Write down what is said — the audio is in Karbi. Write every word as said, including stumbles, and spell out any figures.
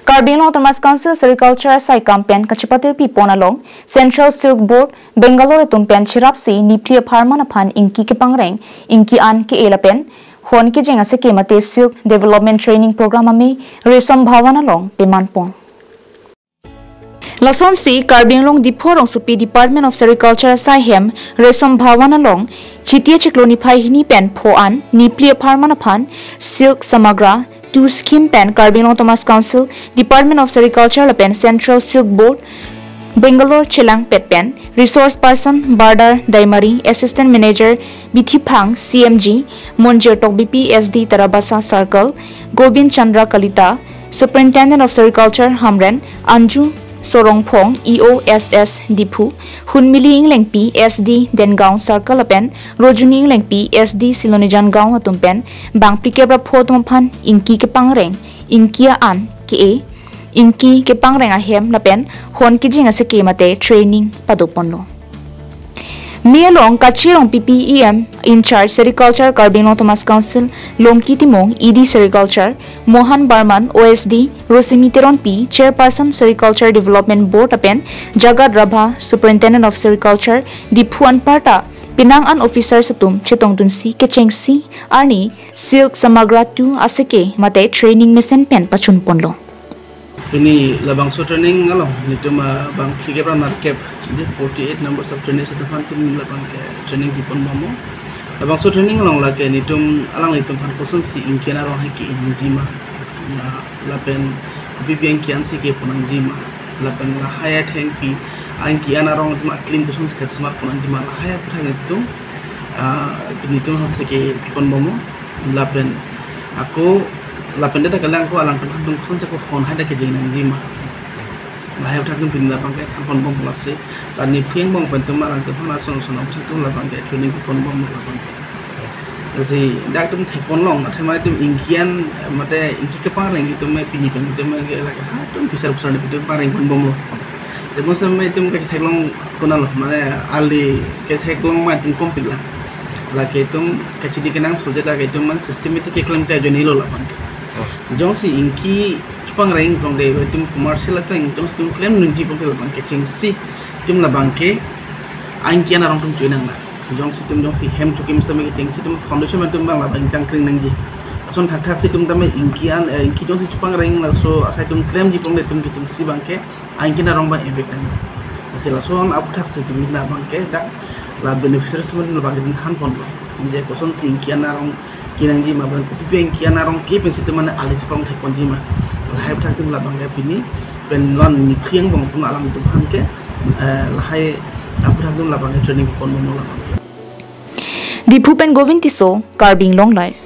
Karbi Anglong Autonomous Council Sericulture saikam pen kachepatirpi pon along Central Silk Board, Bangalore atum pen cherapsi niphli apharman aphan ingki kepangreng, ingki an ke-e lapen hon kejeng aseke mate Silk Development Training Program amei Resom Bhawan along peman pon. Lasonsi Karbi Anglong Diphu arongsopi Department of Sericulture asai hem Resom Bhawan along Chiti achiklo niphai hini pen pho an niphli apharman aphan Silk Samagra two scheme pen Karbi Anglong Autonomous Council, Department of Sericulture lapen Central Silk Board, Bangalore chelangpet pen resource person Bardar Daimari, Assistant Manager Bithiphang C M G, Monjir Tokbipi S D Tarabasa Circle, Gobind Chandra Kalita, Superintendent of Sericulture Hamren, Anju Sorongphong E O S S Diphu, Hunmili Englengpi S D Dengaon Circle lapen Rojuni Englengpi S D Silonijan Gaon atum pen bang phlikep ra pho atum aphan ingki kepangreng, ingki an ke-e, ingki kepangreng ahem lapen hon kejeng aseke mate training pado ponlo. Mei along kachirong P P E M in charge Sericulture Karbi Anglong Autonomous Council Longki Timung, E D Sericulture Mohan Barman, O S D Rosimi Teronpi, Chairperson Sericulture Development Board lapen Jagat Rabha, Superintendent of Sericulture Diphu anparta penang an officers atum chetongdunsi kechengsi arni Silk Samagra two aseke mate training mesen pen pachun ponlo. Pini labangso training along netum, ah, bang phlikep ra nerkep, jadi forty-eight numbers of trainees atum aphan netum labang ke training pipon bomlo. Labangso training along lake netum alanglitum aphan kosonsi ingki an arong hai ke-e nangji ma, ya, lapen kopi pi ingki an si ke-e pon nangji ma, lapen lahai athengpi ingki an arong atum aklim kosonsi kasemat pon nangji ma, lahai aphuthak netum, ah, netum aphan si ke pipon bomlo. Lapen ako, lapen dak kalang ako alangtum aphan tum kosonsi ako hon hai dak kejeng nangji ma, lahai aphuthak netum pini labang ke than pon bomlo si. La niphli angbong pen netum alangtum aphan ason ason aphuthak netum labang ke training pipon bomlo labang ke. Lasi dak netum thek pon long, athema netum ingki an, mate ingki kepangreng netum pini pen netum ke lake ha netum phisar phusar netum pangreng pon bomlo. Tebonsi netum kachetheklong konatlo, mane ali ketheklong ma netum kompik la. Lake netum kachidi kenangsot je lake netum mane systematic keklem ta ajoinelo labang ke. Oh. Jongsi ingki chepangreng pon de netum commercial ateng jongsi netum klem nangji pon de labang ke chengsi netum labang ke ingki an arong netum choi nang la. Jongsi netum jongsi hem chokim sitame kechengsi netum foundation atum bang labang ingtang kring nangji. Lason thakthak si netum tame ingki an, eh, ingki jongsi chepangreng laso asai netum klemji pon de netum kechengsi bang ke ingki an arong bang ebek nang. Lasi lason aphuthak si netum labang ke dak la beneficiaries atum labang ke netum than ponlo. Je kosonsi ingki an arong kenangji ma, bang kopi pi ingki an arong ke pensi netum mane ali chepang thek ponji ma. Lahai aphuthak netum labang ke pini pen lon niphli angbong netum alangtum aphan ke, eh, lahai aphuthak netum labang ke training pon bomlo labang ke. Diphu pen Govind Tisso, Karbi Anglong Live.